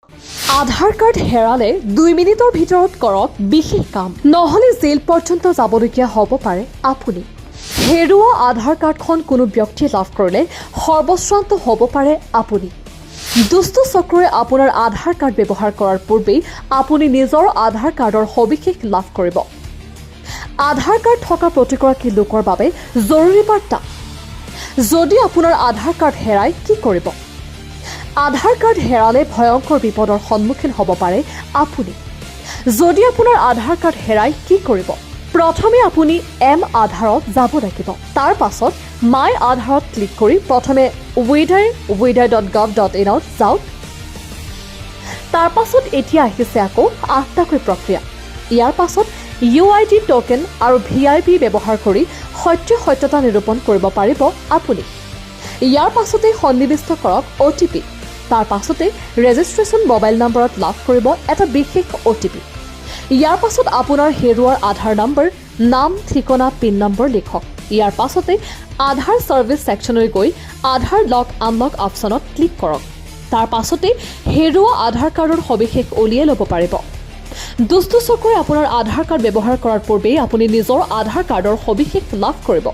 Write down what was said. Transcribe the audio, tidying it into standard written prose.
আধাৰ card হেৰালে 2 মিনিটৰ ভিতৰত কৰক বিশেষ কাম, নহ'লে জেল পৰ্যন্ত যাবলগীয়া হ'ব পাৰে আপুনি। হেৰুওৱা আধাৰ কাৰ্ডখন কোনো ব্যক্তিয়ে লাভ কৰিলে সৰ্বশ্ৰান্ত হ'ব পাৰে আপুনি। দুষ্ট চক্ৰই আপোনাৰ আধাৰ কাৰ্ড ব্যৱহাৰ কৰাৰ পূৰ্বেই আপুনি নিজৰ আধাৰ কাৰ্ডৰ সবিশেষ লাভ কৰিব। আধাৰ কাৰ্ড থকা প্ৰতিগৰাকী লোকৰ বাবে জৰুৰী বাৰ্তা। যদি আপোনাৰ আধাৰ কাৰ্ড হেৰাই কি কৰিব? আধাৰ কাৰ্ড হেৰালে ভয়ংকৰ বিপদৰ সন্মুখীন হ'ব পাৰে আপুনি। যদি আপোনাৰ আধাৰ কাৰ্ড হেৰাই কি কৰিব? প্ৰথমে আপুনি এম আধাৰত যাব লাগিব। তাৰ পাছত মাই আধাৰত ক্লিক কৰি প্ৰথমে উইডাই uidai.gov.inত যাওক। তাৰ পাছত এতিয়া আহিছে আকৌ আঠটাকৈ প্ৰক্ৰিয়া। ইয়াৰ পাছত ইউ আই ডি ট'কেন আৰু ভি আই পি ব্যৱহাৰ কৰি সত্য সত্যতা নিৰূপণ কৰিব পাৰিব আপুনি। ইয়াৰ পাছতেই সন্নিৱিষ্ট কৰক অ' টি পি। তাৰ পাছতে ৰেজিষ্ট্ৰেশ্যন মোবাইল নম্বৰত লাভ কৰিব এটা বিশেষ অ' টি পি। ইয়াৰ পাছত আপোনাৰ হেৰুৱাৰ আধাৰ নম্বৰ, নাম, ঠিকনা, পিন নম্বৰ লিখক। ইয়াৰ পাছতে আধাৰ ছাৰ্ভিচ ছেকশ্যনলৈ গৈ আধাৰ লক আনলক অপশ্যনত ক্লিক কৰক। তাৰ পাছতে হেৰুৱা আধাৰ কাৰ্ডৰ সবিশেষ উলিয়াই ল'ব পাৰিব। দুষ্ট চক্ৰই আপোনাৰ আধাৰ কাৰ্ড ব্যৱহাৰ কৰাৰ পূৰ্বেই আপুনি নিজৰ আধাৰ কাৰ্ডৰ সবিশেষ লাভ কৰিব।